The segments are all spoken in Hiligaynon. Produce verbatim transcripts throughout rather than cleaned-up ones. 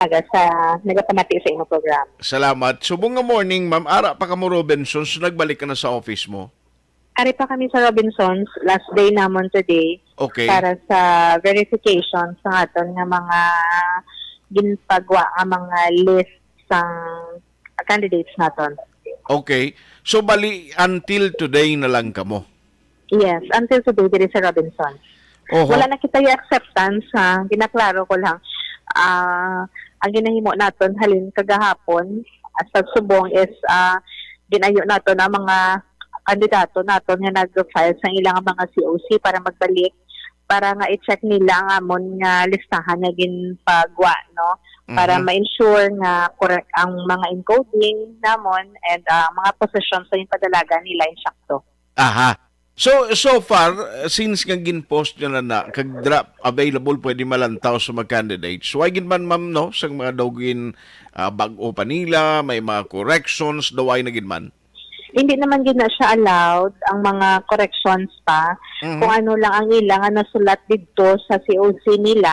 aga sa nagapamati sa imong programa. Salamat. Subong nga morning, ma'am, ara pa kamo Robinsons, nagbalik ka na sa office mo? Ari pa kami sa Robinsons, last day namon today Okay. para sa verification sa aton nga mga ginpagwa nga mga list sang candidates naton. Okay. So, bali, until today na lang kamo? Yes, until today diri sa Robinson. Oho. Wala na kita yung acceptance, ha. Ginaklaro ko lang. Ah, ang ginahimo naton halin kagahapon, ah, sa subong is, ah, ginayo naton ang mga kandidato naton nga nag-file sa ilang mga C O C para magbalik, para nga i-check nila ang amon nga listahan nga ginpagwa, no? Para Mhm. ma-ensure nga correct ang mga encoding namon and, ah, mga position sa ginpadalagan nila insakto. Aha. So, so far, uh, since nga gin-post nyo na na, kag dra available, pwede malantaw sa mga candidates. Why gid man, ma'am, no? Sa mga daw gin, ah, bag-o pa nila, may mga corrections, daw ay na gid man? Hindi naman gid na siya allowed, ang mga corrections pa. Mhm. Kung ano lang ang ila nga nasulat didto sa C O C nila,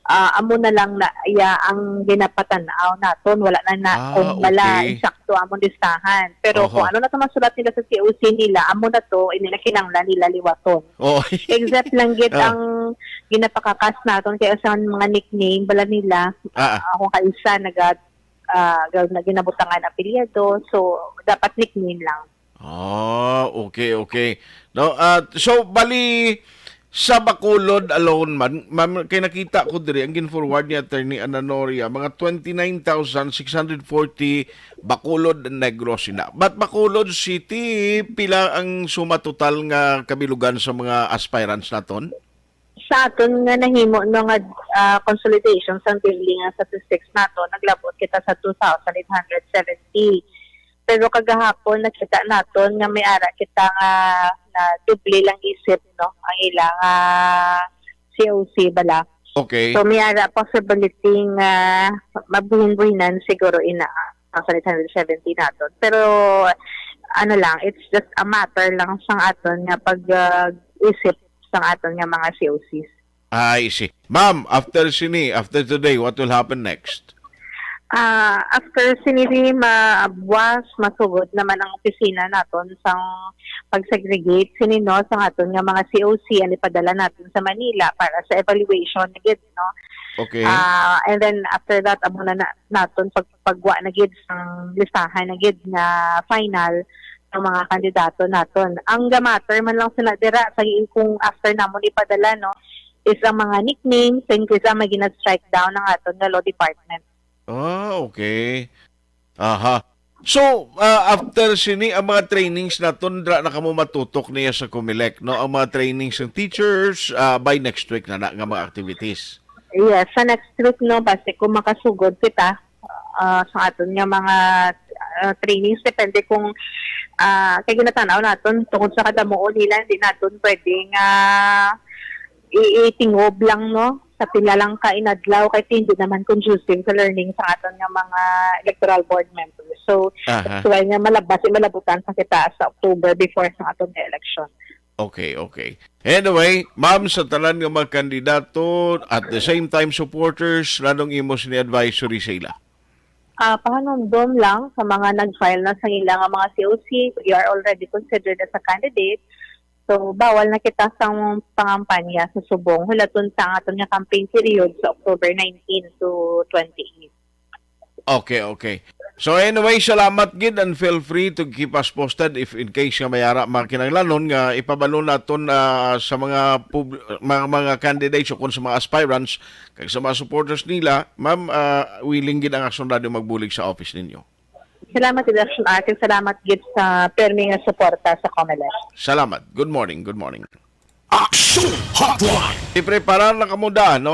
ah, amo na lang na iya ang ginapatan-aw naton. Wala na na Ah, kung bala okay. insakto among listahan. Pero Oho. kung ano na to masulat nila sa C O C nila, amo na to, hindi na kinahanglan nila liwaton. Oh. Except lang gid Ah. ang ginapakakas naton kay sa mga nickname bala nila, Ah, ah. ako kaisa naga ah, ga-, na ginabutangan apelyido. So, dapat nickname lang. Ah, okay, okay. No, at so, bali, sa Bacolod alone man, ma'am, kay nakita ko diri, ang gin-forward ni Attorney Ananoria, mga twenty-nine thousand six hundred forty Bacolod and Negros ina. But Bacolod City, pila ang suma total nga kabilugan sa mga aspirants naton? Sa aton nga nahimo, no, nga, ah, consolidation sang building nga statistics nato, naglabot kita sa two thousand eight hundred seventy. Pero kagahapon nakita naton nga may ara kita nga na doble lang isip, no, ang ilang, ah, C O C bala. Okay. So, may ara possibility nga mabuhin-buhinan siguro ina ang two thousand eight hundred seventy naton. Pero ano lang, it's just a matter lang sang aton nga pag, ah, isip sang aton nga mga C O Cs. I see. Ma'am, after sini, after today, what will happen next? Ah, after sini di mabuwas, masugod naman ang opisina naton sang pag-segregate sini, no, sang aton nga mga C O C ang ipadala naton sa Manila para sa evaluation gid, no. Okay. Ah, and then after that, amo na, na naton pag-, pagwa na gid sang listahan na gid nga final ng mga kandidato naton. Ang gamatter man lang sila dira sa kung after namon ipadala, no, is ang mga nicknames, in case ang may gina-strike down ng aton nga law department. Ah, okay. Aha. So, ah, after sini, ang mga trainings naton, dra na kamo matutok niya sa Comelec, no? Ang mga trainings ng teachers, ah, by next week na na nga mga activities. Yes, sa next week, no, basi kung makasugod kita, ah, sa aton nga mga, ah, trainings, depende kung, ah, kay ginatanaw naton tungod sa kadamuon nila, hindi naton pwedeng, ah, i-, itingob lang, no, sa pila lang ka inadlaw kay hindi naman conducive sa learning sa aton nga mga electoral board members. So, Aha. that's why nga malabas, malabutan pa kita sa October before sa aton nga election. Okay, okay. Anyway, ma'am, sa tanan nga mga kandidato, at the same time supporters, nanong imo sini advisory sa ila? Ah, pahanumdom lang sa mga nag-file na sa ila nga mga C O C, you are already considered as a candidate. So, bawal na kita sa pangampanya sa subong. Hulaton sa ang aton nga campaign period sa October nineteen to twenty-eight. Okay, okay. So anyway, salamat gid and feel free to keep us posted if in case nga may ara mga kinahanglanon nga ipabalo naton, ah, sa mga pub-, mga, mga candidates o kung sa mga aspirants kag sa mga supporters nila, ma'am, ah, willing gid ang Aksyon Radio magbulig sa office ninyo. Salamat gid, Aksyon Art, kag salamat gid sa permi nga suporta sa Comelec. Salamat. Good morning, good morning. Aksyon Hotline. Ipreparar na kamo da, no?